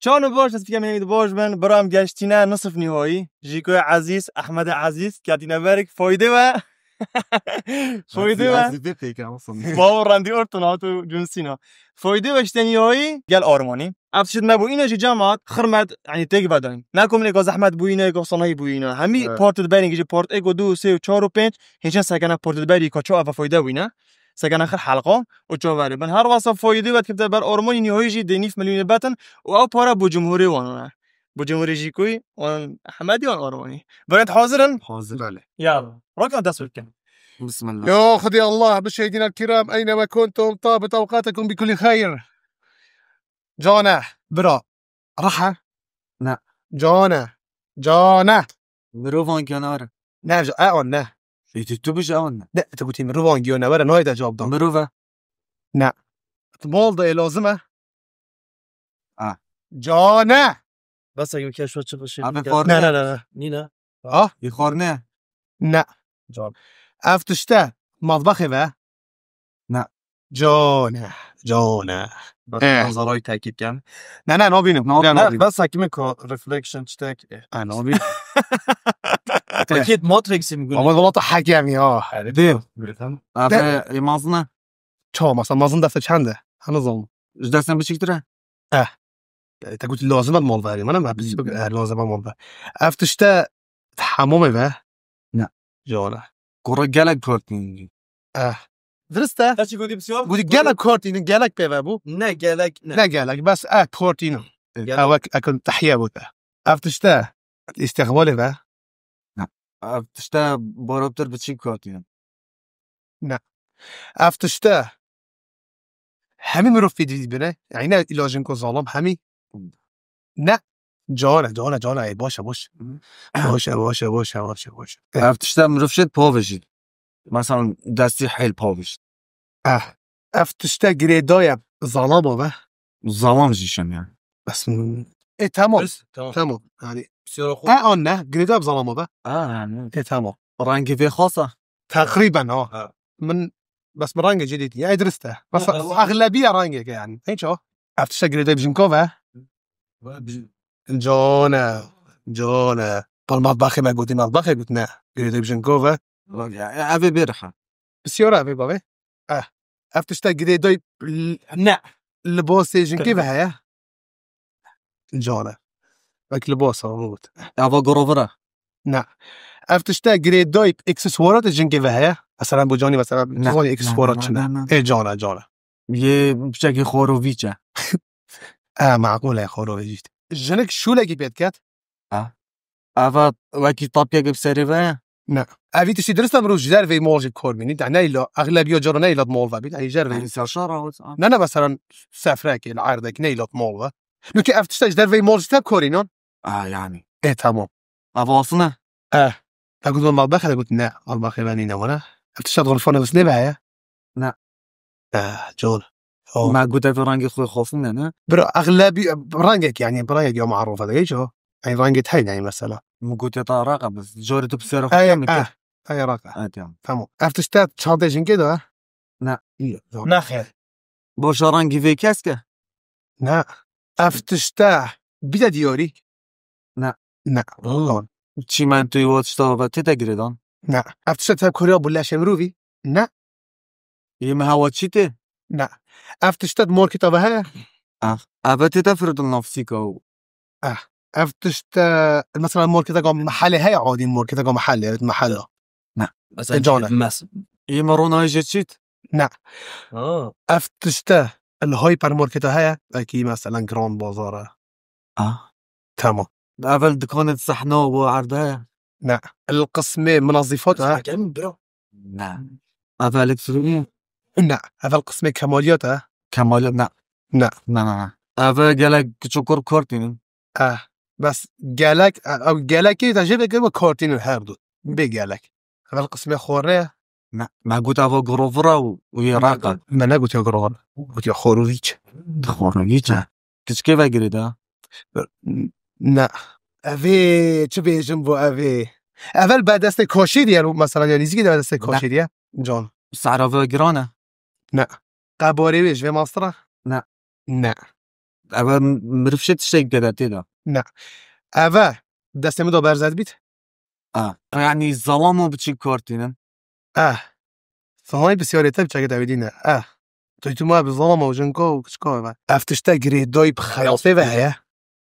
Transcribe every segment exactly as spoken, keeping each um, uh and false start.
Çan û baş, ez fikirî baş bin, biram geştîne nisif nîhoyî. Jîkoyê Ezîz, Ehmedê Ezîz, ketîne berik, foyde we. Foyde we. Bawo rendi ortun hatu cunsîna. Foyde we işte nîhoyî, gel armanî. Ev tişt me bû îne jî cemat, xirmet, yani têk vedayîn. Ne komlê ko zehmet bûyîne, ko sanayî bûyîne. Hemî Evet. Part di berî jî part êk û du û sê û çar û pênc, hêçin sekene part di berî ko ço eva foyde bûyîne. Sekene xir helqa û ço verî. Bin her wasa foyde we dikipte ber armanî nîhoyî jî dê nîf milyon betin û ew para bo cumhurê wan e. Bo cumhurê jî kuy, wan Ehmedî wan armanî. Berend hazir in? Hazir. Bele. Ya, rokan dest bikin. Bismillah. يا خدي الله مشاهدينا الكرام أينما كنتم طابت أوقاتكم بكل خير. Cane, bira. Raha? Ne. Cane. Cane. Mirovan giyanar. Ne, e on ne. Ê, tu, tu bije on ne. Ne, tu gotî mirovan giyane were, nayê te cevap da. Mirov e. Ne. Tu mal da ê lazim e? Ha. Cane. Bes ew keşo çi bişî. Abi Ne, ne, ne, ne. Nîne. Ha? Ê xwar ne. Ne. Can. Ev tişte matbaxê ve. Ne. Cane. Cane. Bes Eh. Zaroy tekîb kem. Ne, ne, nabînim. Ne, Ne, ne, nabînim. Bes hekî min ko reflection çitek. Ha, nabînim. Tekîb Matrix'im gül. Ama valla ta hekem ya. Dê. Abi, e, mazına. Çawa masa? Mazın defte çende? Hanı zon. Ji dersen biçiktir e? Eh. E, te gotî lazim e mal verî. Mana me biz Hmm. bik, e, lazim e mal ver. Ev tişte hamamê ve? Ne. Jana. Kura gelek kort nî. Eh. Dirist e? Te çi gotî bisiyor? Gotî gelek kort nî, gelek pê ve bu. Ne gelek, ne. Ne gelek, bes e kort nî. Evet. Gelek. Ew ek, ek tehiye bu te. Ev tişte îstixbalê ve? Ne. Ev tişte borobtir biçîk kort nî. Ne. Ev tişte hemî mirov fî dibîne. Yani ne ilacın ko zalim hemî. Ne. Cane, cane, cane. Ey, boşe, boş. Hı. Boşe, boşe, boşe, boşe, boşe. Eh. Ev tişte mirov şêt pavêjî. Mesela destî hêl pavêjî. Eh. Ev tişte girêdaye zalama be. Zalam jî şen yani. Bes, e, tamam. Bes, tamam. Tamam. Yani, Siyora xwe. E, an ne? Girêdaye zalama be. Ha, yani. E, tamam. Rengê vê xasa. Teqrîben, ha. Ha. Min, bes min rengê cê dîtî. Ya, dirist e. Bes, Ya, bes. Exlebiya rengê ke yani. Hiç o. Ev tişte girêdayî bi jinko ve? Ve bi- Cane, cane. Pal matbaxê me gotî, matbaxê got ne. Girêdayî bi jinko ve? Ya, ya, ev ê bê reha. Bi siyora ev ê bavê? Eh. Ev tişte girêdayî l- Ne. Libasê jinkê ve heye? Cane. Wek libas e, min got. Ava gorovir e. Ne. Ev tişte girêdayî ekseswaratê jinkê ve heye? Mesela bu canî mesela Ne, tu zanî ne, ekseswarat ne, çi ne? ne, ne. Ê cane, cane. Yê piçekî xorovîç e. E, maqûl e xorovîç. Jinik şûlekî pê diket? Ha. Ava wekî tapyekê bi serê ve ye? Ne. Evî tiştî dirist e mirov ji derveyî mol jî kor bînî. Yani neyla, exlebiya cara neyla mol ve bît. Yani ji derveyî. Yani ser şara o zaman. Ne, ne, mesela sefrekê, li erdekî neyla mol ve. Nûke ev tişte ji derveyî mol jî te korînan? Ha, yani. E, tamam. Ava asine? E. Te got malbaxê, te got ne, malbaxê ve nîne were. Ev tişte di xulfa nivîsnê ve heye? Ne. E, col. O. Me got ev rengê xwe xwestin ne, ne? Bira, exlebî, rengek yani, rengek ya maruf e, geç o. Yani rengê te heyne mesela. Min gotiye ta reqa, bes carê tu pisyara xwe Ey, kêm e, dike. Ey reqa. Evet, tamam. Tamam. Ev tişte çantê jinkê de? Ne. İyi, tamam. Nexêr. Boşa rengî vê keske? Ne. Ev tişte bide diyarî? Ne. Ne. Çîmentoyê wa tişta ve tê de girêdan? Ne. Ev tişte te koriya bu leşê mirovî? Ne. Yê me hewa çî tê? Ne. Ev tişte di marketa ve heye? Ah, ev tê de firotin nafsîka û Ah. Ev tişte, mesela marketeka mehelê heye, adî marketeka mehelê, evet, mehela. Ne. Mesela E, cane. Mes. Yê me ronayê jê çît? Ne. Ha. Ev tişte li hypermarketa heye, belkî mesela Grand Bazar e. Ah. Tamam. Evel dikanê sehna û erde heye? Ne. Li qismê minazîfat e? Gelin bira. Ne. Ev elektrîk mi? Ne. Evel qismê kemaliyat e? Kemaliyat ne. Ne. Ne, ne, ne. Ev gelek çukur kortînin. Eh. Bes gelek, ev gelekê de jê vekir ve kortînin her du. Bê gelek. Evel qismê xorê ye? Ne. Me got ev grover e û, û yê reqa. Me negot ya grover. Got ya xorûvîç. Xorûvîç e. Kiçikê ve girê de? Ne. Evê, çi bêjim bo evê? Evel be destê koşê diye, mesela ya nîzîkî de be destê Ne. koşê diye. Can. Sehra ve giran e? Ne. Qebarê wê ji vê mastir e? Ne. Ne. Ev mirov şê tiştek bike de tê de. Ne. Eve destê min de berzet bît. Ah. Yani zalamo biçik kartînin. Eh. Sanayî bi siyarê te biçakê te wêdî ne. Eh. Tu tu ma bi zalamo jinko û kiçko ve. Ev tişte girêdayî bi xeyatê ve heye.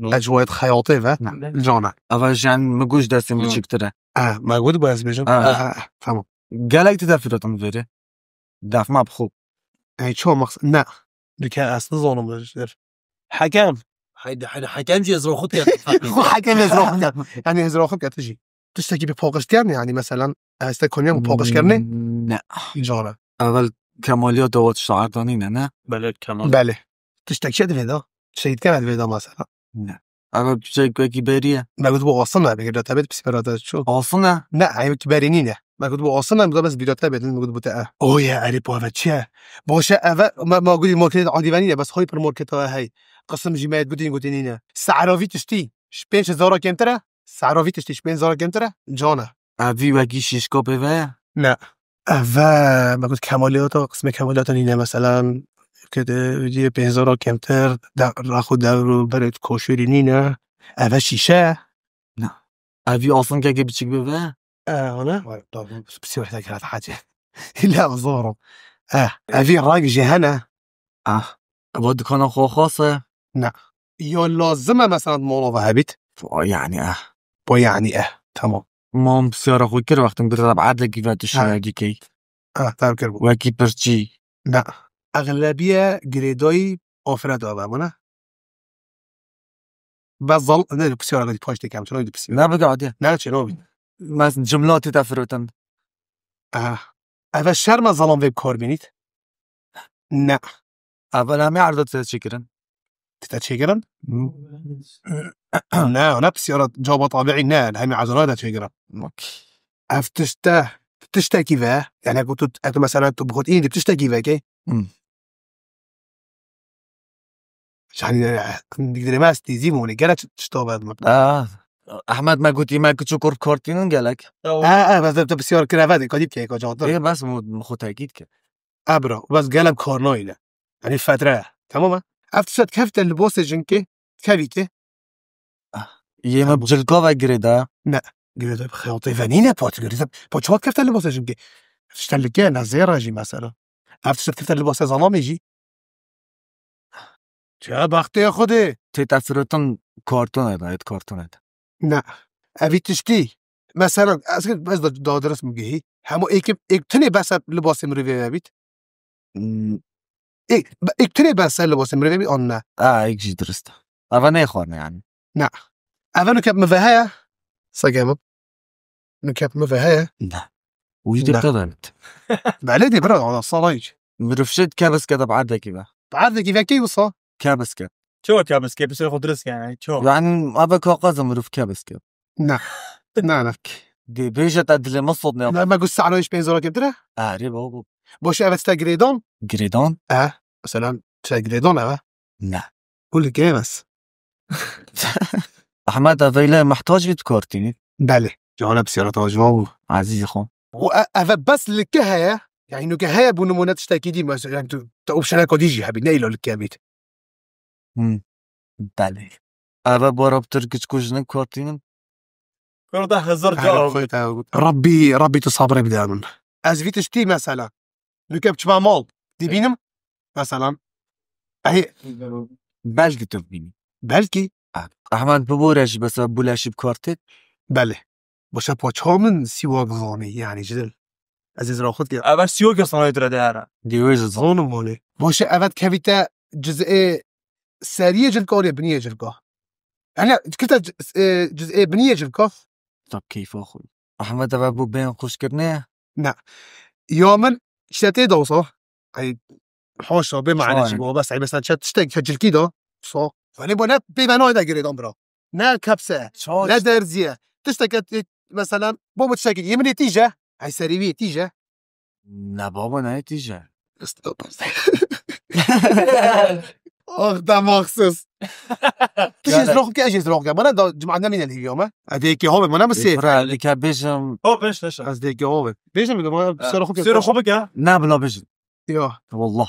Ecwayet xeyatê ve. Cana. Ava jen mi guş destê min biçiktir e. Eh, me got bu ez bêjim. Ah. Eh, eh, tamam. Gelek tu de firotin vêrê. Def ma bi xwe. Ey, ço maqs-, ne. Dike ez nizanim. Hekem. Heydi, heydi, hekem jî ez roxit ket. Xwe hekem ez roxit ket. Yani ez roxit ket jî. Tiştekî bi paqij kerdin yani, mesela, ez te koniyam paqij kirinê? Ne. Cara. Evel kemaliyat o tişta ardanî ne, ne? Belê, kemal. Belê. Tiştek şey divê da. Şey dikeme divê da mesela. Ne. Evel tiştek wekî beriye. Me got bu asin ne, bir de tabii psikolata ço. Asin ne? Ne, ay wekî berî nîne. Me got bu asin ne, bu da bes bir de tabii, me got bu te. O ya, erê pave çi? Boşe eve, ma, ma gudi market adî venî ne, bes hypermarket eve hey. Qism jî me gudî gudî nîne. Saravî tiştî. Ji pênc hezara kêmtir e? Saravî tiştî ji pênc hezara kêmtir e? Cana. Evî wekî şîşka pê ve ye? Ne. Eve, me got kemaliyata, qismê kemaliyata nîne, mesela, ke de, diye pênc hezara kêmtir, de, raxo dewr û berê koşûrî nîne. Eve şîşe. Ne. Evî afinkekê biçik bê ve? E, ona? Vay, tamam. Psî wehde kere hacı. Hila zor. E, evî rag jî hene. Ah. Eva dikana xwe xas e? Ne. Ya lazim e mesela mala ve hebît? Vay yani eh. Vay yani eh. Tamam. Mam siyara xwe kir wextin bir zab erdekî ve tu şiya dikey. Ah, tamam kir bu. Wekî pirçî. Ne. Eğlebiye girêdayî afret ava bana. Ve zal-, ne, psiyara ve paş tekem, çilo psiyara. Ne bide adi? Ne çilo bin? Mes cimla tê te firotin. Ah. Eve şerma zalan ve kor binit. Ne. Evel hemê erda tê çêkirin? Tê çêkirin? Ne, ne psiyara cevaba tabiî ne, hemê erdana da çêkirin. Bak. Ev tişte, tiştekî ve, yani ku tu, ev tu mesela tu bixwit îndî tiştekî veke. Hmm. Yani, digire me ez tîzî mûnê, gere tişta ve. Ah, Ahmet me gotî me kiçû kur kartînin gelek. Ha, ha, bes tu psiyar kire ve de, kadî bike, kaca. Ê, bes mu, mu xwe tekîd kir. Ebra, bes gelek kar nayîne. Yani fetre. Tamam mı? Ev tişt kefte libosê jinkê, kevî ke. Ah, yê me bi cilka ve girêda. Ne. Girêda bi xeyatê ve nîne pat girêda. Pa çat kefte libosê jinkê. Tişte like, ne zêra jî mesela. Ev tişt kefte libosê zalamê jî. Çi bextê Xwedê. Tê te firotin karton e, bayet karton e. Ne. Evî tiştî. Mesela, ez, ez de, de dirist bigihî. Hemû êkim, êk tinê bes e libasê mirivê ve bît. Hmm. Êk, êk tinê bes e libasê mirivê bît, an ne? A, êk jî dirist e. Ava neyxwarne yani. Ne. Eve nukep mi ve heye? Sege min. Nukep mi ve heye? Ne. Wî de Ne. Qedert. Belê de bira, ana salayî. Mirov şit kebis ke de bi erdekî ve. Bi erdekî ve key wisa? Kebis ke. Ço kebis ke, pisê xwe dirist ke, yani, ço. Yani, ava kaxaza mirov kebis ke. Ne. Ne, ne. Dê bêje te dilê min sot ne. Ne, me got sehra iş pênc zora kêmtir e? Erê, baba. Boş eve tişte girêdan? Girêdan? E, mesela, tişte girêdan eve? Ne. Hûn li kê bes? Ahmet, ev eyle muhtaç bî tu kartînî? Belê. Cana psiyara tawa ji wan bû. Ezîzî xwe. Û e-, eve bes li ke heye? Yani, nu ke heye bû nimûne tiştekî dî, mesela, yani, tu, tu opsiyoneka dî jî hebî, ne îlo li ke bît. Hmm. Belê. Eve bara bi tirkiç ku jinik kartînin? Kar da hezar Her ca xwe te got. Rabbî, Rabbî tu sabrê bide min. Ez vî tiştî mesela. Nuke biçima mal. Dibînim. Mesela. Ey. Belkî tu bînî. Belkî. Ehmed bibore jî mesela bûleşî bi kartê. Belê. Boşa paça min sîwak zanî yani ji dil. Ez ê zira xwe dikir. Ev sîwak ya sana dire de hera. Dîwê ji zan. Zonim malê. Boşa evet kevîte cizê seriyê cilka û biniyê cilka. Yani kifte c-, e, cizê biniyê cilka. Tab keyfa xwe. Ehmed eve bû bên xweş kirine? Ne. Ya min işte tê de olsa. Ay, haşa, bê mane çi bu. Bes, ay, mesela çet tiştek, çet cilkî de. So. Yani bu ne peyvena da girêdan bira. Ne kepse, ne derziye. Tiştek, e, mesela, bu bu tiştek, yemin tîje. Ay, serî wî tîje. Ne baba, ne tîje. Ax, demaxsiz. Tu jî zroq ke, ez jî zroq ke. Bana da cuma ne mîne lîviya me. Edê ki hobe, bana mı sê? Bra, li ke bêjim. Ho, beş, beş. Ez dê ki hobe. Bêjim mi, bana sero xwe ke. Sero xwe bike. Ne, bila bêjim. Ya. Wallah.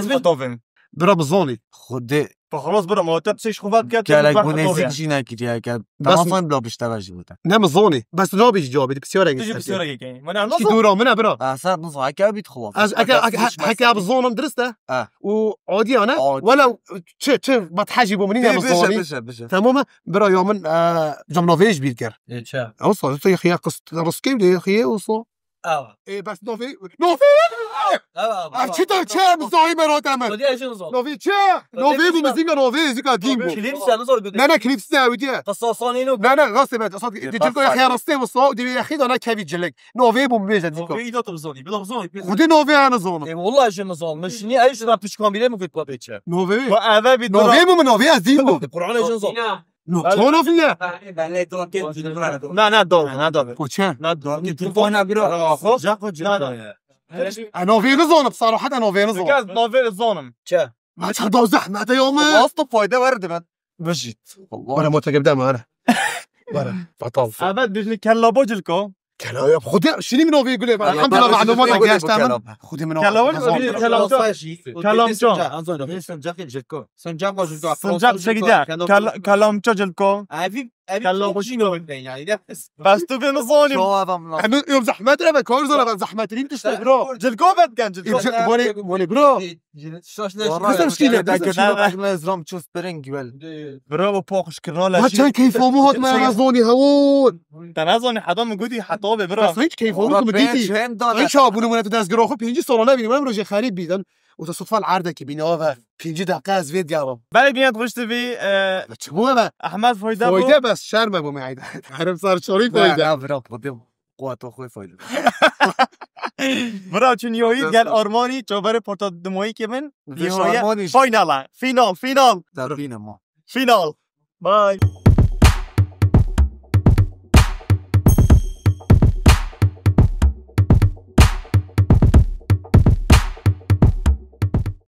Ez bi- Betovin. Bira bi zonî. Xwedê. Xelas bira, ma te pisê ji xwe vet ket, Gelek bû nêzîk jî nekiriye ke. Bes- Tamam, sen bila pişteve jî bûte. Ne mi zonî? Bes nabî jî cevabê, di pisyarek Tu jî pisyarek ke. Mana Ki nasıl? Dûra min e bira. Ha, sen nizan, heke bît xelas. Ez, heke, heke, heke bi zonim dirist e. Ha. Û adiya ne? Adi. Wela çi, çi, bat hejî bû min, ne mi zonî? Bişe, bişe. Tamam e. Bira ya min, e, cem navê ji bîr kir. Ê, çi? Ew sor, tu xiya qist, riskê de xiye o so. Ewa. Ê, bes navê, navê! Ewa, ewa. Ev çi der, çi em zahî me rate me? Hadi ejin zor. Navê çi? Navê bu müzik, navê zika din bu. Klip sen zor götür. Ne, ne, klip size ew diye. Qisas sanî no. Ne, ne, rastê me. Esas dicil ko ya xiya rastê bu so, diye ya xida ne kevî cilek. Navê bu bêje dîko. Navê îda tu bizanî, bila bizanî. Xwedê navê ya nizanî. Ê, wallahi jin nizanî. Min şinî ew ji ra pişkan bîrê min kut pa pêçe. Navê wê? Bu eve bir Navê bu min, navê ez din bu. Kur'an ejin zor. No, to navê ye. Na, na, doğru, na, doğru. Koçe. Na, doğru. Telefona bira. Jaco, Jaco. A, navê nizanim, sarahat a navê nizanim. Kez navê nizanim. Çe? Ma çar da zehmet ya mı? Aslında fayda verdi ben. Bijit. Bana motoke bir deme, bana. Bana. Fatal. Evet, bir kellabo cilko. Kela ya, xwedê şinî min ovê gulê ben. Elhamdülillah, malûmata geşta min. Xwedê min ovê. Kela var mı? Kelamça. Kelamça. Sincak çekide. Kelamça cilko. Evi, evi. Kela hoşin o. Yani de. Bes tu beni zonim. Çoğu adam lan. Hem yok zahmet re be, kar zor adam zahmet rîm tişte bro. Cilko bet gen cilko. Vole, vole bro. Şaş ne? Kızım şkile. Belki ne? Ezram çöz peren güvel. Bravo, poxş kirala. Ma çend keyfo mu hot me zoni hewon. Te nezanî heta min gotî heta be bira. Bes hiç keyfo mu dîtî. Hiç ha bunu mene tu destgiro xwe pêncî sala nebînim. Em rojê xerîb bîdin. O da sutfal erdekî bîne ava. Pêncî deqe ez vê diyarim. Belê bîne tu vişti vî, e, Çi bu eve? Ahmet Foyde bu. Foyde bes şerme bu me eyda. Herif sar çorî Foyde. Ya bira, bu quweta xwe Foyde. Bira çün yoyî gel Armanî, çaverê porta dumoyî ke min. Yoyî. Armanî. Final, final, final. Derbîne ma. Final. Bye.